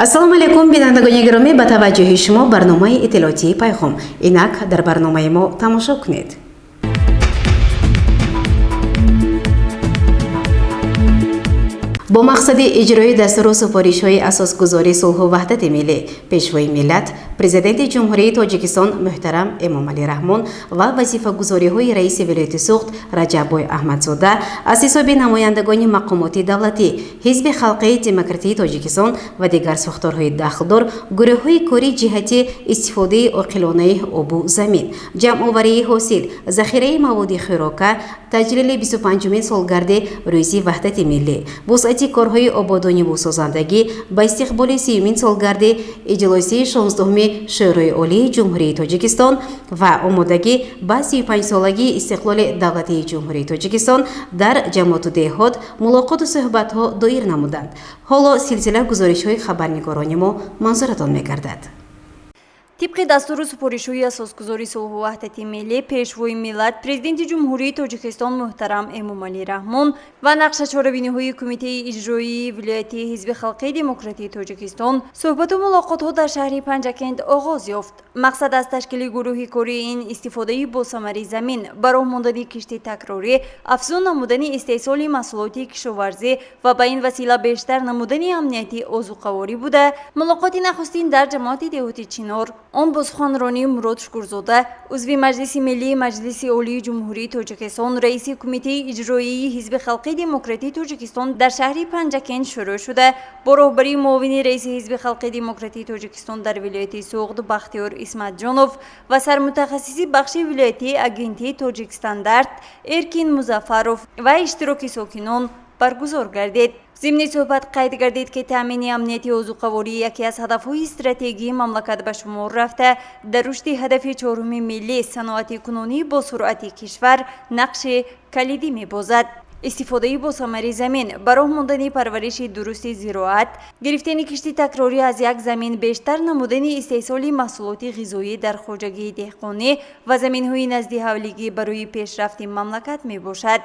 Ассалому алайкум, бинандагони гиромӣ, ба таваҷҷӯҳи шумо барномаи иттилоотии Пайғом. Инак дар барномаи мо тамошо кунед. Бо мақсади иҷрои дастуру супоришҳои асосгузори сулҳу ваҳдати миллӣ, Пешвои миллат, Президенти Ҷумҳурии Тоҷикистон муҳтарам Эмомалӣ Раҳмон ва вазифагузориҳои раиси вилояти Суғд Раҷаббой Аҳмадзода, аз ҳисоби намояндагони мақомоти давлатӣ, Ҳизби халқии демократии Тоҷикистон ва дигар сохторҳои дахлдор гурӯҳҳои корӣ ҷиҳати истифодаи оқилонаи обу замин, ҷамъоварии ҳосил, захираи маводи хӯрока, таҷлили 25-умин солгарди Рӯзи ваҳдати миллӣ, вусъати корҳои ободониву созандагӣ ба истиқболи 30-умин солгарди иҷлосияи 16-уми Шӯрои Олии Ҷумҳурии Тоҷикистон ва омодагӣ ба 35-солагии истиқлоли давлатии Ҷумҳурии Тоҷикистон дар ҷамоату деҳот мулоқоту суҳбатҳо доир намуданд. Ҳоло силсила гузоришҳои хабарнигорони мо манзуратон мегардад. Тибқи дастуру супоришҳои асосгузори сулҳу ваҳдати миллӣ, Пешвои миллат, Президенти Ҷумҳурии Тоҷикистон муҳтарам Эмомалӣ Раҳмон ва нақшачорабиниҳои Кумитаи иҷроии вилоятии Ҳизби халқии демократии Тоҷикистон суҳбату мулоқотҳо дар шаҳри Панҷакент оғоз ёфт. Мақсад аз ташкили гурӯҳи кории ин истифодаи босамари замин, ба роҳ мондани кишти такрорӣ, афзун намудани истеҳсоли маҳсулоти кишоварзӣ ва ба ин васила бештар намудани амнияти озуқаворӣ буда, мулоқоти нахустин дар ҷамоати деҳоти Чинор он бо суханронии Мурод Шукурзода, узви Маҷлиси Миллии Маҷлиси Олии Ҷумҳурии Тоҷикистон, раиси Кумитаи иҷроии Ҳизби халқии демократии Тоҷикистон дар шаҳри Панҷакент шурӯъ шуда, бо роҳбарии муовини раиси Ҳизби халқии демократии Тоҷикистон дар вилояти Суғд Бахтиёр Исматҷонов ва сармутахассиси бахши вилоятии агентии Тоҷикстандарт Эркин Музаффаров ва иштироки сокинон баргузор гардид. Зимни суҳбат қайд гардид, ки таъмини амнияти озуқаворӣ яке аз ҳадафҳои стратегии мамлакат ба шумор рафта, дар рушди ҳадафи чоруми миллӣ, саноати кунунӣ бо суръати кишвар нақши калидӣ мебозад. Истифодаи босамари замин, ба роҳ мондани парвариши дурусти зироат, гирифтани кишти такрорӣ аз як замин, бештар намудани истеҳсоли маҳсулоти ғизоӣ дар хоҷагии деҳқонӣ ва заминҳои наздиҳавлигӣ барои пешрафти мамлакат мебошад.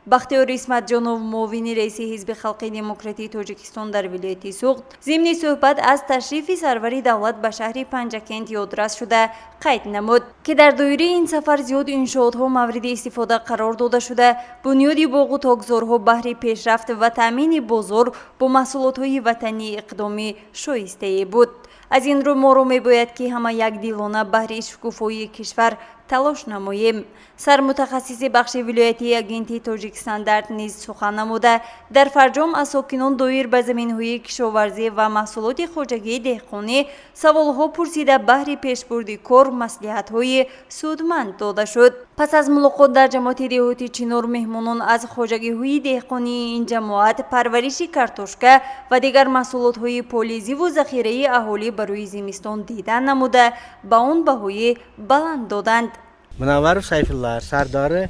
Бахтиёр Исматҷонов, муовини раиси Ҳизби халқии демократии Тоҷикистон дар вилояти Суғд, зимни суҳбат аз ташрифи сарвари давлат ба шаҳри Панҷакент ёдрас шуда, қайд намуд, ки дар доираи ин сафар зиёд иншоотҳо мавриди истифода қарор дода шуда, бунёди боғу токзорҳо баҳри пешрафт ва таъмини бозор бо маҳсулотҳои ватанӣ иқдоми шоистае буд. Аз ин рӯ моро мебояд, ки ҳама якдилона баҳри шукуфоии кишвар талош намоем. Сармутахассиси бахши вилоятии агентии Тоҷикстандарт низ сухан намуда, дар фарҷом аз сокинон доир ба заминҳои кишоварзӣ ва маҳсулоти хоҷагии деҳқонӣ саволҳо пурсида, баҳри пешбурди кор маслиҳатҳои судманд дода шуд. Пас аз мулоқот дар ҷамоати деҳоти Чинор меҳмонон аз хоҷагиҳои деҳқонии ин ҷамоат парвариши картошка ва дигар маҳсулотҳои полизиву захираи аҳолӣ барои зимистон дида намуда, ба он баҳои баланд доданд. Munavvarov Sayfullo, sardori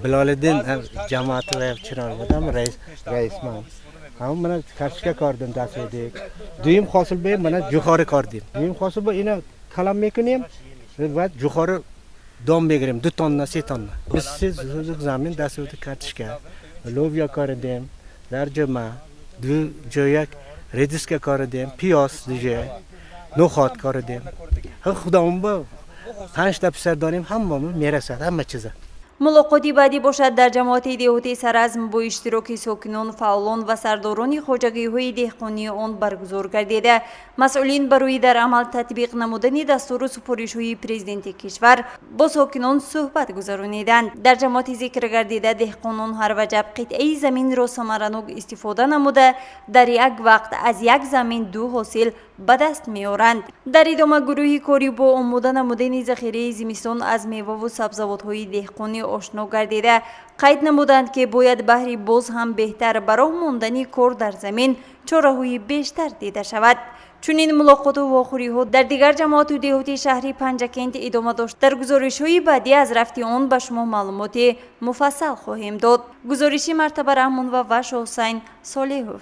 Biloliddin jamoati va Chinor budam raisman. Ham mana kartoshka kordim dasturdik. Дуюм hosil bu mana jo'xori kordim. Дуюм hosil bu ina kalam mekunim va jo'xori дон мегирем, 2 тонна, 3 тонна. Biz siz zamin dasturdi kartoshka, lobiya koridем, дар ҷума, ду ҷояк редиска koridем, piyoz dije, no'xat koridем. Худомон ба панҷта писар дорем, ҳамамо мерасад ҳама чиза. Мулоқоти баъдӣ бошад дар ҷамоати деҳоти Саразм бо иштироки сокинон, фаъолон ва сардорони хоҷагиҳои деҳқонии он баргузор гардида, масъулин барои дар амал татбиқ намудани дастуру супоришҳои президенти кишвар бо сокинон суҳбат гузарониданд. Дар ҷамоати зикр гардида деҳқонон ҳар ваҷаб қитъаи заминро самаранок истифода намуда, дар як вақт аз як замин ду ҳосил ба даст меоранд. Дар идома гурӯҳи корӣ бо омода намудани захираи зимистон аз меваву сабзавотҳои деҳқонӣ ошно гардида, қайд намуданд, ки бояд баҳри боз ҳам беҳтар ба роҳ мондани кор дар замин чораҳои бештар дида шавад. Чунин мулоқоту вохӯриҳо дар дигар ҷамоату деҳоти шаҳри Панҷакент идома дошт. Дар гузоришҳои баъдӣ аз рафти он ба шумо маълумоти муфассал хоҳем дод. Гузориши Мартаба Раҳмонова ва Шоҳусайн Солиҳов.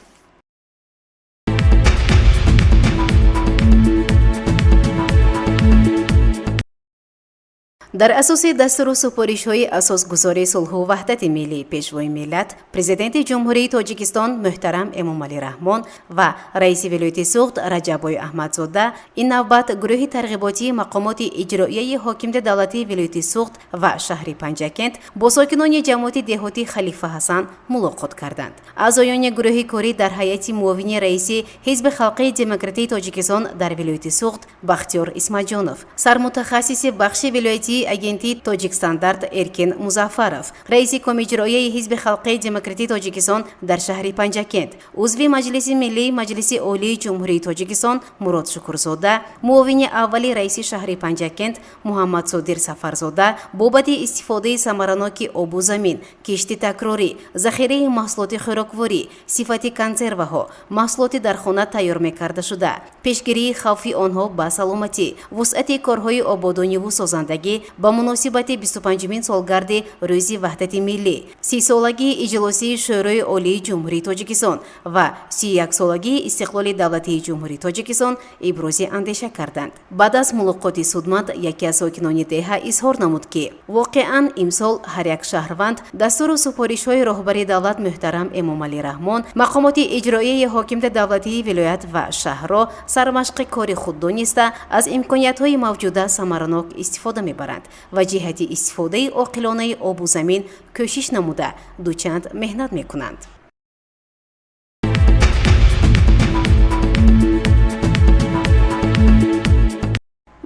Дар асоси дастуру супоришҳои Асосгузори сулҳу ваҳдати миллӣ, Пешвои миллат, Президенти Ҷумҳурии Тоҷикистон муҳтарам Эмомалӣ Раҳмон ва раиси вилояти Суғд Раҷаббой Аҳмадзода, ин навбат гурӯҳи тарғиботии мақомоти иҷроияи ҳокимияти давлатии вилояти Суғд ва шаҳри Панҷакент бо сокинони ҷамоати деҳоти Халифа Ҳасан мулоқот карданд. Аъзоёни гурӯҳи корӣ дар ҳайати муовини раиси Ҳизби халқии демократии Тоҷикистон дар вилояти Суғд Бахтиёр Исмаҷонов, сармутахассиси бахши вилоятии агентии Тоҷикстандарт Эркин Музаффаров, раиси Комиҷроияи Ҳизби халқии демократии Тоҷикистон дар шаҳри Панҷакент, узви Маҷлиси миллии Маҷлиси Олии Ҷумҳурии Тоҷикистон Мурод Шукурзода, муовини аввали раиси шаҳри Панҷакент Муҳаммадсодир Сафарзода бобати истифодаи самараноки обу замин, кишти такрорӣ, захираи маҳсулоти хӯрокворӣ, сифати консерваҳо, маҳсулоти дар хона тайёр мекардашуда, пешгирии хавфи онҳо ба саломатӣ, вусъати корҳои ободониву созандагӣ ба муносибати 25-умин солгарди Рӯзи Ваҳдати миллӣ, 30-солагии иҷлосии Шӯрои Олии Ҷумҳурии Тоҷикистон ва 31-солагии истиқлоли давлатии Ҷумҳурии Тоҷикистон ибрози андеша карданд. Баъд аз мулоқоти судманд яке аз сокинони деҳа изҳор намуд, ки воқеан имсол ҳар як шаҳрванд дастуру супоришҳои роҳбари давлат муҳтарам Эмомалӣ Раҳмон, мақомоти иҷроияи ҳокимияти давлатии вилоят ва шаҳрро сармашқи кори худ дониста, аз имкониятҳои мавҷуда самаранок истифода мебаранд ва ҷиҳати истифодаи оқилонаи обу замин кӯшиш намуда, дучанд меҳнат мекунанд.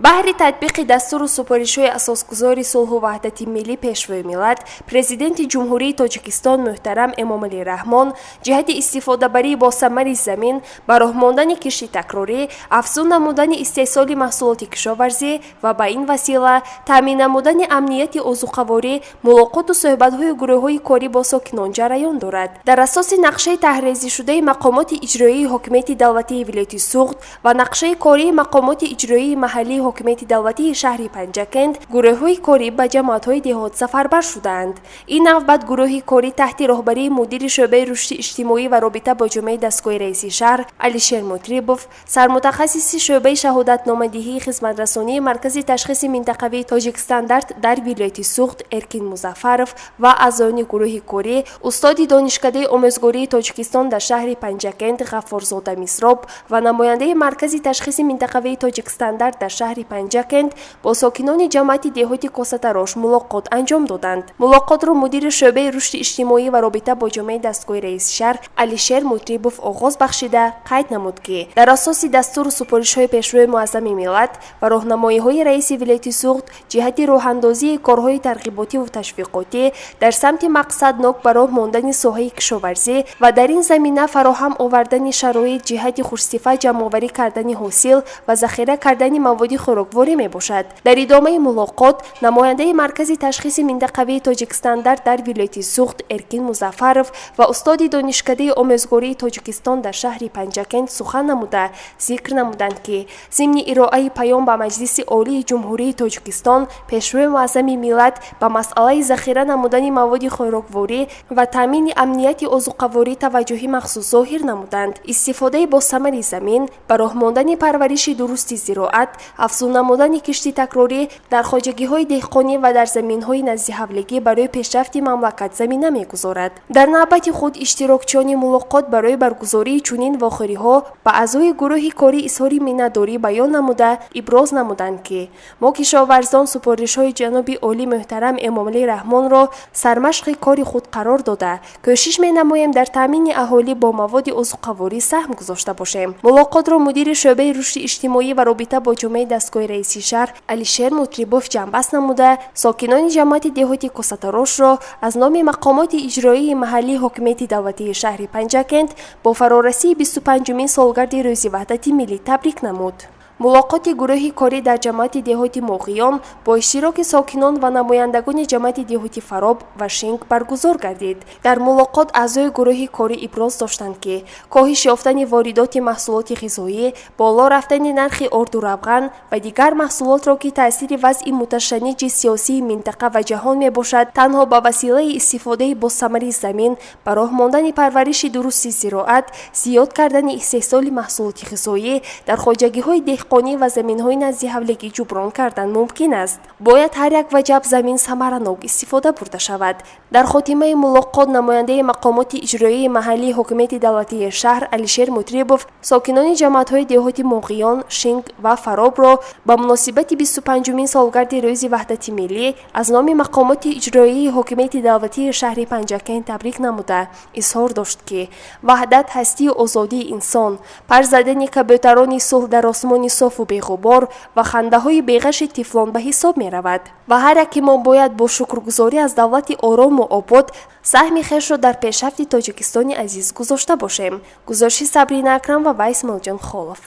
Баҳри татбиқи дастуру супоришҳои Асосгузори сулҳу ваҳдати миллӣ, Пешвои миллат, Президенти Ҷумҳурии Тоҷикистон муҳтарам Эмомалӣ Раҳмон, ҷиҳати истифодабарии босамари замин, ба роҳ мондани кишти такрорӣ, афзун намудани истеҳсоли маҳсулоти кишоварзӣ ва ба ин васила таъмин намудани амнияти озуқаворӣ мулоқоту суҳбатҳои гурӯҳҳои корӣ бо сокинон ҷараён дорад. Дар асоси нақшаи таҳрезишудаи мақомоти иҷроияи ҳокимияти давлатии вилояти Суғд ва нақшаи кории мақомоти иҷроияи маҳаллии ҳокимияти давлатии шаҳри Панҷакент гурӯҳҳои корӣ ба ҷамоатҳои деҳот сафарбар шудаанд. Ин навбат гурӯҳи корӣ таҳти роҳбарии мудири шӯъбаи рушди иҷтимоӣ ва робита бо ҷомеаи дастгоҳи раиси шаҳр Алишер Мутрибов, сармутахассиси шӯъбаи шаҳодатномадиҳии хизматрасонии Маркази ташхиси минтақавии Тоҷикстандарт дар вилояти Суғд Эркин Музаффаров ва аъзоёни гурӯҳи корӣ, устоди Донишкадаи омӯзгории Тоҷикистон дар шаҳри Панҷакент Ғаффорзода Мисроб ва намояндаи Маркази ташхиси минтақавии Тоҷикстандарт дар шаҳри Панҷакент бо сокинони ҷамоати деҳоти Косатарош мулоқот анҷом доданд. Мулоқотро мудири шӯъбаи рушди иҷтимоӣ ва робита бо ҷомеаи дастгоҳи раиси шаҳр Алишер Мутрибов оғоз бахшида, қайд намуд, ки дар асоси дастуру супоришҳои Пешвои муаззами миллат ва роҳнамоиҳои раиси вилояти Суғд ҷиҳати роҳандозии корҳои тарғиботиву ташвиқотӣ дар самти мақсаднок ба роҳ мондани соҳаи кишоварзӣ ва дар ин замина фароҳам овардани шароит ҷиҳати хушсифат ҷамъоварӣ кардани ҳосил ва захира кардани маводи хӯрокворӣ мебошад. Дар идомаи мулоқот намояндаи Маркази ташхиси минтақавии Тоҷикстандарт дар вилояти Суғд Эркин Музаффаров ва устоди Донишкадаи омӯзгории Тоҷикистон дар шаҳри Панҷакент сухан намуда, зикр намуданд, ки зимни ироаи паём ба Маҷлиси Олии Ҷумҳурии Тоҷикистон Пешвои муаззами миллат ба масъалаи захира намудани маводи хӯрокворӣ ва таъмини амнияти озуқаворӣ таваҷҷӯҳи махсус зоҳир намуданд. Истифодаи босамари замин, ба роҳ мондани парвариши дурусти зироат, афзун намудани кишти такрорӣ дар хоҷагиҳои деҳқонӣ ва дар заминҳои наздиҳавлигӣ барои пешрафти мамлакат замина мегузорад. Дар навбати худ иштирокчиёни мулоқот барои баргузории чунин вохӯриҳо ба аъзои гурӯҳи корӣ изҳори миннатдорӣ баён намуда, иброз намуданд, ки мо кишоварзон супоришҳои ҷаноби олӣ муҳтарам Эмомалӣ Раҳмонро сармашқи кори худ қарор дода, кӯшиш менамоем дар таъмини аҳолӣ бо маводи озуқаворӣ саҳм гузошта бошем. Мулоқотро мудири шӯъбаи рушди иҷтимоӣ ва робита бо ҷомеаи дастгоҳи раиси шаҳр Алишер Мутрибов ҷамъбаст намуда, сокинони ҷамоати деҳоти Косатарошро аз номи мақомоти иҷроии маҳаллии ҳокимияти давлатии шаҳри Панҷакент бо фарорасии 25-умин солгарди Рӯзи Ваҳдати миллӣ табрик намуд. Мулоқоти гурӯҳи корӣ дар ҷамоати деҳоти Моғиён бо иштироки сокинон ва намояндагони ҷамоати деҳоти Фароб ва Шинг баргузор гардид. Дар мулоқот аъзои гурӯҳи корӣ иброз доштанд, ки коҳиш ёфтани воридоти маҳсулоти ғизоӣ, боло рафтани нархи орду равған ва дигар маҳсулотро, ки таъсири вазъи муташанниҷи сиёсии минтақа ва ҷаҳон мебошад, танҳо ба василаи истифодаи босамари замин, ба роҳ мондани парвариши дурусти зироат, зиёд кардани истеҳсоли маҳсулоти ғизоӣ дар хоҷагиҳои деҳқонӣ Деҳқонӣ ва заминҳои назди ҳавлигӣ ҷуброн кардан мумкин аст. Бояд ҳар як ваҷаб замин самаранок истифода бурда шавад. Дар хотимаи мулоқот намояндаи мақомоти иҷроияи маҳаллии ҳокимияти давлатии шаҳр Алишер Мутрибов сокинони ҷамоатҳои деҳоти Моғиён, Шинг ва Фаробро ба муносибати 25-умин солгарди Рӯзи Ваҳдати Миллӣ аз номи мақомоти иҷроияи ҳокимияти давлатии шаҳри Панҷакент табрик намуда, изҳор дошт, ки ваҳдат ҳастию озодии инсон, пар задани кабӯтарони сулҳ дар осмони софу беғубор ва хандаҳои беғаши тифлон ба ҳисоб меравад ва ҳар яке мо бояд бо шукргузорӣ аз давлати орому обод саҳми хешро дар пешрафти Тоҷикистони азиз гузошта бошем. Гузориши Сабрина Акрам ва Исмоилҷон Холов.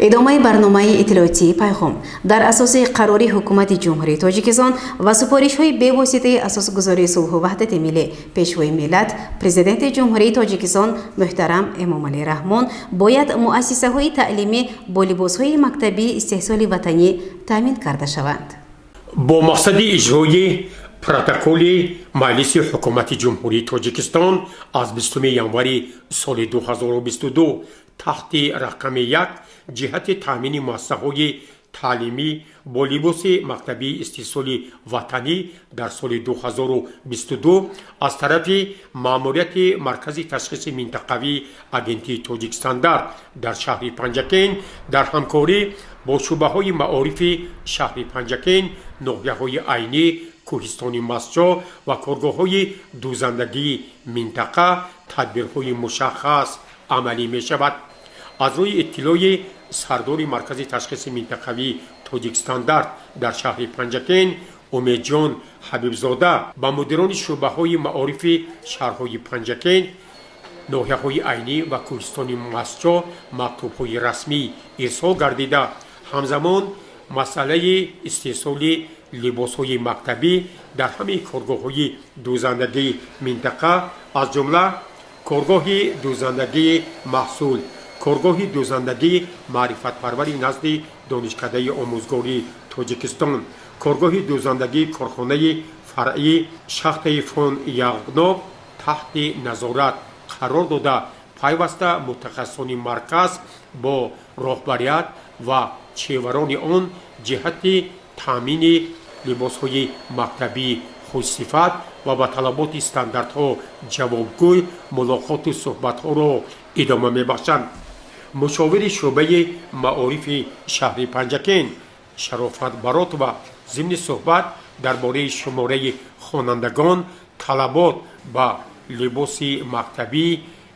Идомаи барномаи иттилоотии Пайғом. Дар асоси қарори Ҳукумати Ҷумҳурии Тоҷикистон ва супоришҳои бевоситаи Асосгузори сулҳу ваҳдати миллӣ, Пешвои миллат, Президенти Ҷумҳурии Тоҷикистон муҳтарам Эмомалӣ Раҳмон бояд муассисаҳои таълимӣ бо либосҳои мактабии истеҳсоли ватанӣ таъмин карда шаванд. Бо мақсади иҷрои протоколи Маҷлиси Ҳукумати Ҷумҳурии Тоҷикистон аз 20 январи соли 2022 таҳти рақами 1 ҷиҳати таъмини муассисаҳои таълимӣ бо либоси мактабии истеҳсоли ватанӣ дар соли 2022 аз тарафи маъмурияти Маркази ташхиси минтақавии Агентии Тоҷикстандарт дар шаҳри Панҷакент дар ҳамкорӣ бо шӯъбаҳои маорифи шаҳри Панҷакент, ноҳияҳои Айнӣ, Кӯҳистони Мастчоҳ ва коргоҳҳои дӯзандагии минтақа тадбирҳои мушаххас амалӣ мешавад. Аз рӯи иттилои сардори Маркази ташхиси минтақавии Тоҷикстандарт дар шаҳри Панҷакент Умедҷон Ҳабибзода ба мудирони шӯъбаҳои маорифи шаҳрҳои Панҷакент, ноҳияҳои Айнӣ ва Кӯҳистони Мастчоҳ мактубҳои расмӣ ирсол гардида, ҳамзамон масъалаи истеҳсоли либосҳои мактабӣ дар ҳамаи коргоҳҳои дӯзандагии минтақа, аз ҷумла коргоҳи дӯзандагии Маҳсул, коргоҳи дӯзандагии Маърифатпарвари назди Донишкадаи омӯзгории Тоҷикистон, коргоҳи дӯзандагии корхонаи фаръии шахтаи Фон Яғноб таҳти назорат қарор дода, пайваста мутахассисони марказ бо роҳбарият ва чеварони он ҷиҳати таъмини либосҳои мактабии хушсифат ва ба талаботи стандартҳо ҷавобгӯй мулоқоту суҳбатҳоро идома мебахшанд. Мушовири шӯъбаи маорифи шаҳри Панҷакент Шарофат Баротова зимни суҳбат дар бораи шумораи хонандагон, талабот ба либоси мактабӣ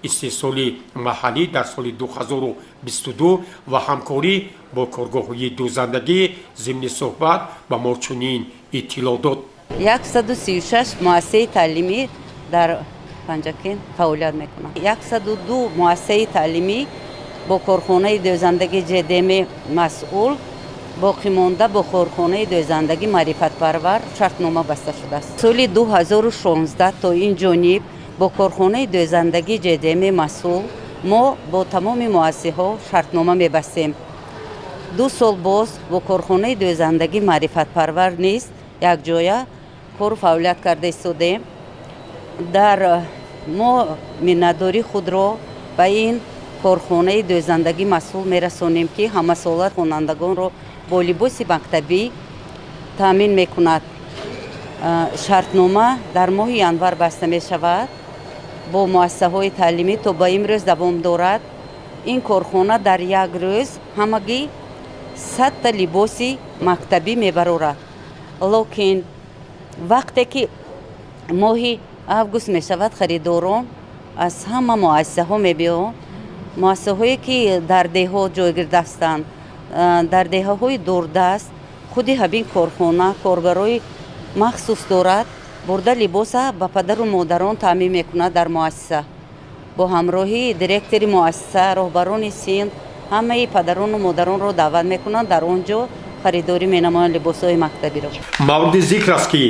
истеҳсоли маҳаллӣ дар соли 2022 ва ҳамкорӣ бо коргоҳҳои дӯзандагӣ зимни суҳбат ба мо чунин иттилоъ дод. 136 муассисаи таълимӣ дар Панҷакент фаъолият мекунанд. 102 муассисаи таълимӣ бо корхонаи дӯзандагӣ ҶДМ Масъул, боқимонда бо корхонаи дӯзандагӣ Маърифатпарвар шартнома баста шудааст. Соли 2016 то ин ҷониб бо корхонаи дӯзандагӣ ҶДМ Масъул мо бо тамоми муассисаҳо шартнома мебастем. 2 сол боз бо корхонаи дӯзандагӣ Маърифатпарвар низ якҷоя кору фаъолият карда истодем. Дар мо миннатдории худро ба ин корхонаи дӯзандагӣ Масъул мерасонем, ки ҳамасола хонандагонро бо либоси мактабӣ таъмин мекунад. Шартнома дар моҳи январ баста мешавад бо муассисаҳои таълимӣ, то ба имрӯз давом дорад. Ин корхона дар як рӯз ҳамагӣ 100-та либоси мактабӣ мебарорад. Локин вақте ки моҳи август мешавад, харидорон аз ҳама муассисаҳо мебиёнд. Муассисаҳое ки дар деҳот ҷойгир ҳастанд, дар деҳаҳои дурдаст, худи ҳамин корхона коргарои махсус дорад, бурда либоса ба падару модарон таъмин мекунад дар муассиса. Бо ҳамроҳии директори муассиса, роҳбарони синф ҳамаи падарону модаронро даъват мекунанд, дар он ҷо харидорӣ менамоянд либосҳои мактабиро. Мавриди зикр аст, ки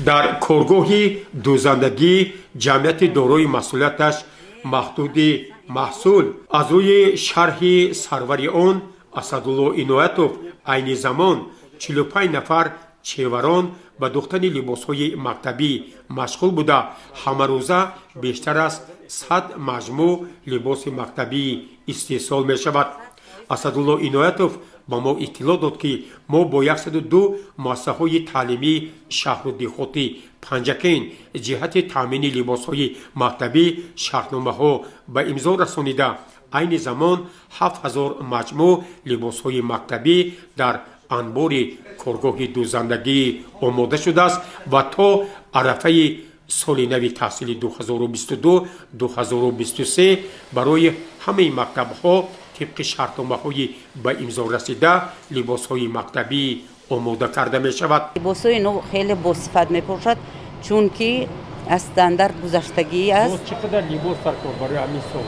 дар коргоҳи дӯзандагии ҷамъияти дорои масъулияташ маҳдуди Маҳсул аз рӯи шарҳи сарвари он Асадулло Иноятов айни замон 45 нафар чеварон ба духтани либосҳои мактабӣ машғул буда, ҳамарӯза бештар аз 100 маҷмӯъ либоси мактабӣ истеҳсол мешавад. Асадулло Иноятов ба мо иттилоъ дод, ки мо бо 102 муассисаҳои таълимии шаҳру деҳоти Панҷакент ҷиҳати таъмини либосҳои мактабӣ шартномаҳо ба имзо расонида, айни замон 7000 маҷмӯъ либосҳои мактабӣ дар анбори коргоҳи дӯзандагӣ омода шудааст ва то арафаи соли нави таҳсили 2022-2023 барои ҳамаи мактабҳо тибқи шартномаҳои ба имзо расида либосҳои мактабӣ омода карда мешавад. Либосҳои ино хеле босифат мепӯшад, чунки аз стандарт гузаштагӣ аст. Чӣ қадар либос дар кор барои ҳамин сол,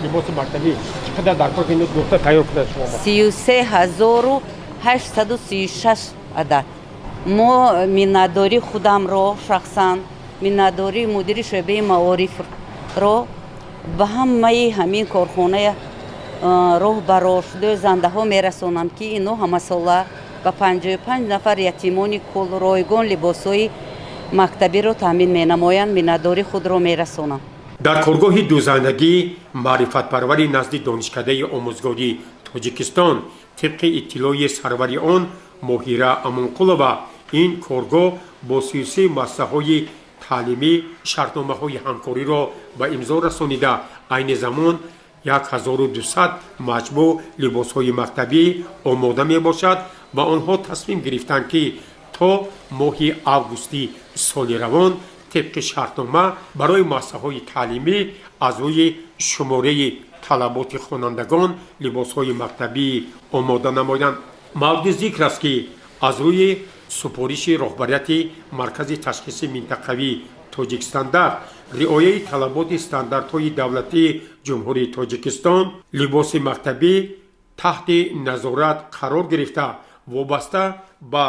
либоси мактабӣ чӣ қадар дар кор, ки ино духта тайёр кунад шумо? 33 836 адад. Мо миннатдории худамро шахсан, миннатдории мудири шӯъбаи маорифро ба ҳамаи ҳамин корхонаи роҳбарош, дӯзандаҳо мерасонам, ки ино ҳамасола ба 55 нафар ятимони кул ройгон либосҳои мактабиро таъмин менамоянд. Миннатдории худро мерасонам. Дар коргоҳи дӯзандагӣ маърифатпарвари назди Донишкадаи омӯзгории Тоҷикистон, тибқи иттилои сарвари он Моҳира Амонқулова, ин коргоҳ бо 33 муассисаҳои таълимӣ шартномаҳои ҳамкориро ба имзо расонида, айни замон 1200 маҷмӯъ либосҳои мактабӣ омода мебошад ва онҳо тасмим гирифтанд, ки то моҳи августи соли равон тибқи шартнома барои муассисаҳои таълимӣ аз рӯи шумораи талаботи хонандагон либосҳои мактабӣ омода намоянд. Мавриди зикр аст, ки аз рӯи супориши роҳбарияти Маркази ташхиси минтақавии Тоҷикстандарт, риояи талаботи стандартҳои давлатии Ҷумҳурии Тоҷикистон, либоси мактабӣ таҳти назорат қарор гирифта, вобаста ба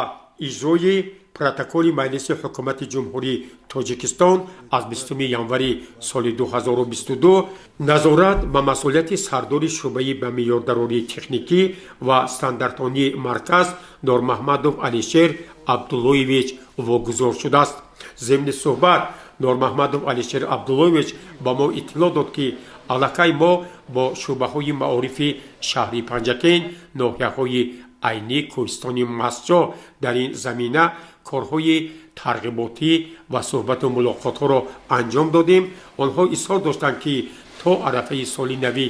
иҷрои протоколи Маҷлиси Ҳукумати Ҷумҳурии Тоҷикистон аз 20 январи соли 2022 назорат ба масъулияти сардори шӯъбаи ба меъёрдарории техникӣ ва стандартонии марказ Нормаҳмадов Алишер Абдуллоевич вогузор шудааст. Зимни суҳбат Нормаҳмадов Алишер Абдуллоевич ба мо иттилоъ дод, ки аллакай мо бо шӯъбаҳои маорифи шаҳри Панҷакент, ноҳияҳои Айнӣ, Кӯҳистони Мастчоҳ дар ин замина корҳои тарғиботӣ ва суҳбату мулоқотҳоро анҷом додем. Онҳо изҳор доштанд, ки то арафаи соли нави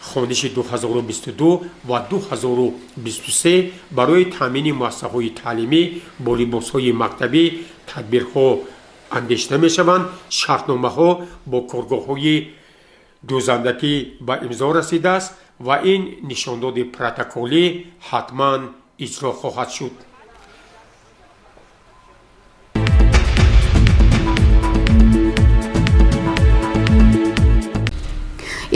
хониши 2022 ва 2023 барои таъмини муассисаҳои таълимӣ бо либосҳои мактабӣ тадбирҳо андешида мешаванд, шартномаҳо бо коргоҳҳои дӯзандагӣ ба имзо расидааст ва ин нишондоди протоколӣ ҳатман иҷро хоҳад шуд.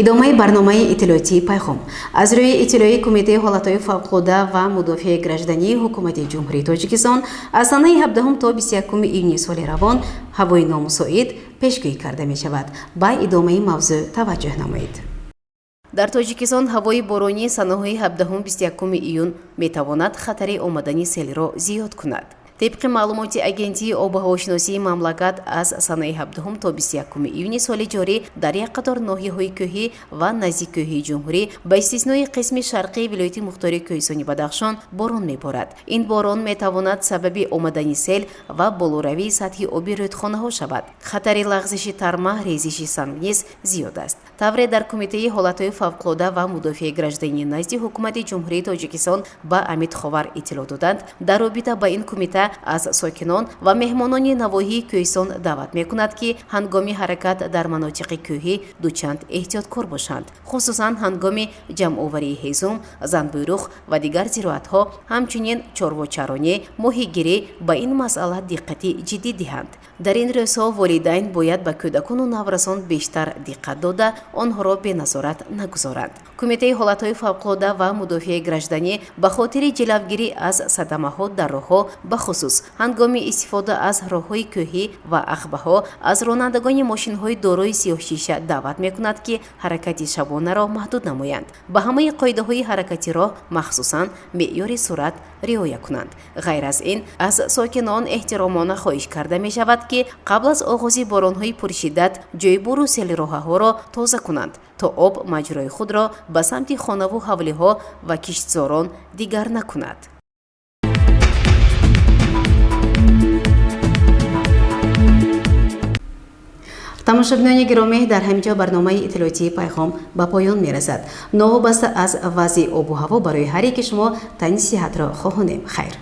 Идомаи барномаи иттилоотии Пайғом. Аз рӯи иттилои Кумитаи ҳолатҳои фавқулода ва мудофиаи граждании Ҳукумати Ҷумҳурии Тоҷикистон, аз санаи 17 то 21 июни соли равон ҳавои номусоид пешгӯӣ карда мешавад. Ба идомаи мавзӯъ таваҷҷӯҳ намоед. Дар Тоҷикистон ҳавои боронии санаҳои 17-21 июн метавонад хатари омадани селро зиёд кунад. Тибқи маълумоти Агентии обуҳавошиносии мамлакат, аз санаи 17 то 21 июни соли ҷорӣ дар як қатор ноҳияҳои кӯҳӣ ва наздиккӯҳии ҷумҳурӣ, ба истиснои қисми шарқии вилояти мухтори Кӯҳистони Бадахшон, борон меборад. Ин борон метавонад сабаби омадани сел ва болоравии сатҳи оби рӯдхонаҳо шавад. Хатари лағзиши тарма, резиши санг низ зиёд аст. Тавре дар Кумитаи ҳолатҳои фавқулода ва мудофиаи граждании назди Ҳукумати Ҷумҳурии Тоҷикистон ба Амид Ховар иттилоъ доданд, дар робита ба ин кумита аз сокинон ва меҳмонони навоҳии кӯҳистон даъват мекунад, ки ҳангоми ҳаракат дар манотиқи кӯҳӣ дучанд эҳтиёткор бошанд, хусусан ҳангоми ҷамъоварии ҳезум, занбӯруғ ва дигар зироатҳо, ҳамчунин чорвочаронӣ, моҳигирӣ ба ин масъала диққати ҷиддӣ диҳанд. Дар ин рӯзҳо волидайн бояд ба кӯдакону наврасон бештар диққат дода, онҳоро беназорат нагузоранд. Кумитаи ҳолатҳои фавқулода ва мудофиаи гражданӣ ба хотири ҷилавгирӣ аз садамаҳо дар роҳҳо ба хусус Бахусус ҳангоми истифода аз роҳҳои кӯҳӣ ва ағбаҳо аз ронандагони мошинҳои дорои сиёҳшиша даъват мекунад, ки ҳаракати шабонаро маҳдуд намоянд, ба ҳамаи қоидаҳои ҳаракати роҳ, махсусан меъёри суръат риоя кунанд. Ғайр аз ин, аз сокинон эҳтиромона хоҳиш карда мешавад, ки қабл аз оғози боронҳои пуршиддат ҷойбуру селроҳаҳоро тоза кунанд, то об маҷрои худро ба самти хонаву ҳавлиҳо ва киштзорон дигар накунад. Тамошобинони гиромӣ, дар ҳамин ҷо барномаи иттилоотии «Пайғом» ба поён мерасад. Новобаста аз вазъи обу ҳаво, барои ҳар яки шумо тани сиҳатро хоҳонем. Хайр.